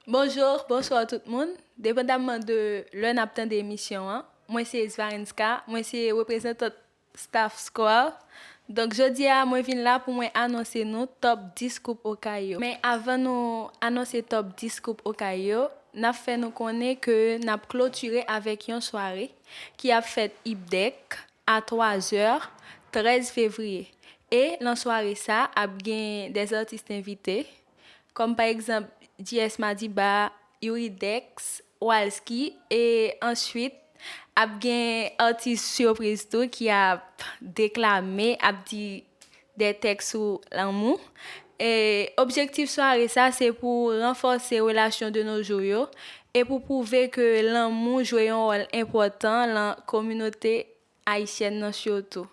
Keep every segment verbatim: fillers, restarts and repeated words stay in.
Bonjou, bonswa tout moun. Depandamman de lè n ap tande emisyon an, mwen se Svarenska, mwen se reprezantant Staff Square. Donk, jodi a, mwen vin la pou mwen anonse nou top dis koup Okay yo. Men avan nou anonse top dis koup Okay yo, n ap fè nou konnen ke n ap klotire avèk yon sware ki ap fèt IPDEC a twa zè, trèz fevriye. E nan sware sa, ap gen dè atis envite, kòm pa egzanp J S Madiba, Youri Dex, Walski, e answit, ap gen atis sipriz tou ki ap deklame, ap di de tèks sou lanmou. E objektif sware sa, se pou ranfòse relasyon de nos jours yo, e pou pwouve ke lanmou jwe yon wòl enpòtan lan kominote ayisyèn nan sitou.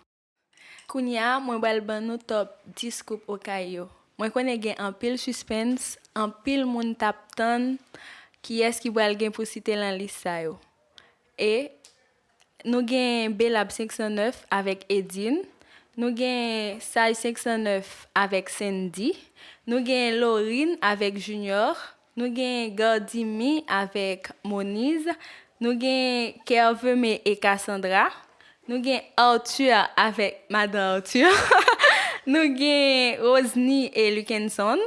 Kounye a, mwen pral ban nou top dis koup Okay yo. Mwen konnen gen anpil sispens, anpil moun t ap tann kiyès ki pral gen pou site lan lis sa yo. E nou gen Belab senk san nèf avèk Edine, nou gen Saj senk san nèf avèk Sendy, nou gen Lorine avèk Junior, nou gen Gardimi avèk Moniz, nou gen Kerveme e Cassandra, nou gen Arthur avèk Madan Arthur, nou gen Rosny e Lukenson,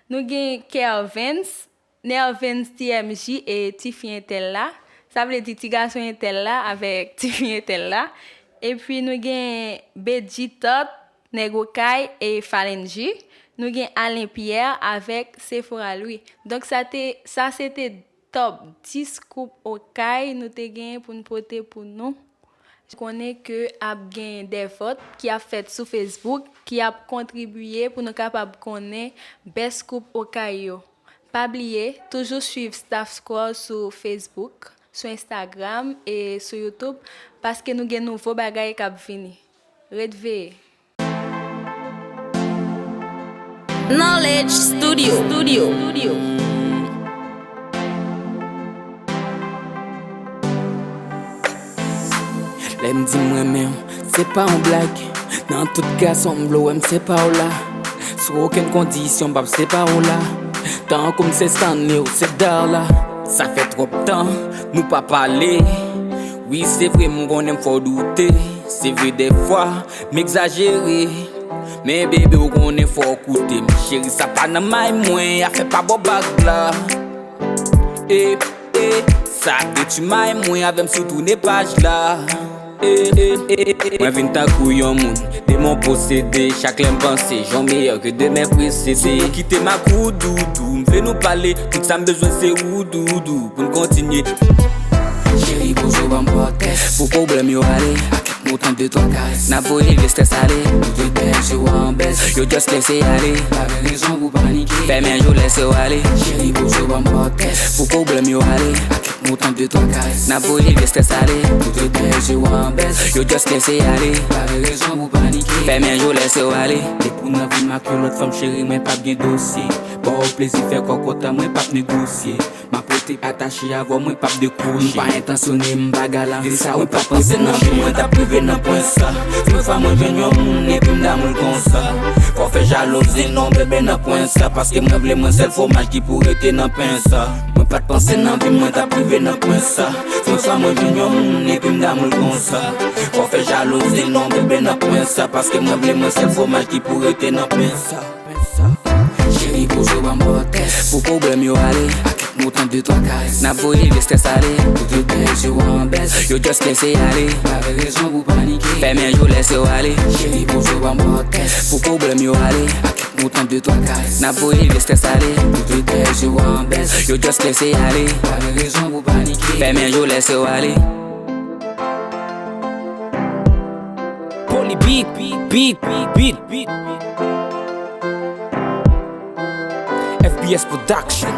nou gen Kervens, Nervens T M J e tifi entèl la, sa vle di ti gason entèl la avèk tifi entèl la, epi nou gen Bedji Tot, Nèg Okay e Falenji, nou gen Alain Pierre avèk Sephora Louis. Donk sa te, sa se te top dis koup Okay nou te genyen pou n pote pou nou. Konnen ke ap gen de vòt ki ap fèt sou Facebook ki ap kontribiye pou nou kapab konnen best koup Okay yo. Pa bliye, toujou swiv Staff Square sou Facebook, sou Instagram e sou YouTube, paske nou gen nouvo bagay k ap vini. Ret veye. Knowledge Studio. Studio. Lè m di m renmen w, se pa yon blag. Nan tout gason m vle w wè m se pa w la. Sou okenn kondisyon m p ap se pa w la. Tankou m se Stanley ou se Darla. Sa fè twòp tan nou pa pale. Wi se vre m konnen m fè w doute. Se vre dèfwa m egzajere. Men bebe w konnen fò w koute m. Cheri sa pa nan may mwen, afè pa bò bag la. E, e, sa detwi may mwen avè m sou tounen paj la. E, e, e, e, mwen vin tankou yon moun, demon posede. Chak lè m panse, jan meyè ke demen presede. Ou kite m ak ou doudou, m vle nou pale. Tout sa m bezwen se ou doudou, pou n kontinye. Cheri, poze w ban m pòtès. Pou pwoblèm yo ale. Ou tann de twa karès. N ap voye vye strès ale. Tout repè je w an bès. Yo just lese ale. Pa gen rezon pou panike. Fèmen je w lese w ale. Cheri, poze w ban m pòtès. Pou pwoblèm yo ale. Ou tann de twa karès. N ap voye vye strès ale. Tout repè je w an bès. Yo just lese ale. Pa gen rezon pou panike. Fèmen je w lese w ale. Depi w nan vi m ak yon lòt fanm, cheri, mwen p ap gen dosye. Ba w plezi, fè kòkòt an, mwen p ap negosye. M ap rete atache avè w, mwen p ap dekwoche. M pa entansyone, m pa galan. E sa ou pa panse nan vi mwen t ap rive nan pwen sa. Premye fwa mwen jwenn yon moun epi m damou l konsa. Fò fè jalouzi non bebe nan pwen sa. Paske mwen vle mwen sèl fwomaj ki pou rete nan pen sa. Mwen pa t panse nan vi mwen t ap rive nan pwen sa. Premye fwa mwen jwenn yon moun epi m damou l konsa. Fò fè jalouzi non bebe nan pwen sa. Paske mwen vle mwen sèl fwomaj ki pou rete nan pen sa. Cheri, poze w ban m pòtès. Pou pwoblèm yo ale. Ak kèk mo tan de twa karès. N ap voye vye strès ale. Tout repè je w an bès. Yo just lese ale. Pa gen rezon pou panike. Fèmen je w lese w ale. Cheri, poze w ban m pòtès. Pou pwoblèm yo ale. Ak kèk mo tan de twa karès. N ap voye vye strès ale. Tout repè je w an bès. Yo just lese ale. Pa gen rezon pou panike. Fèmen je w lese w ale. Poly beat, beat, beat, beat. F B S Production.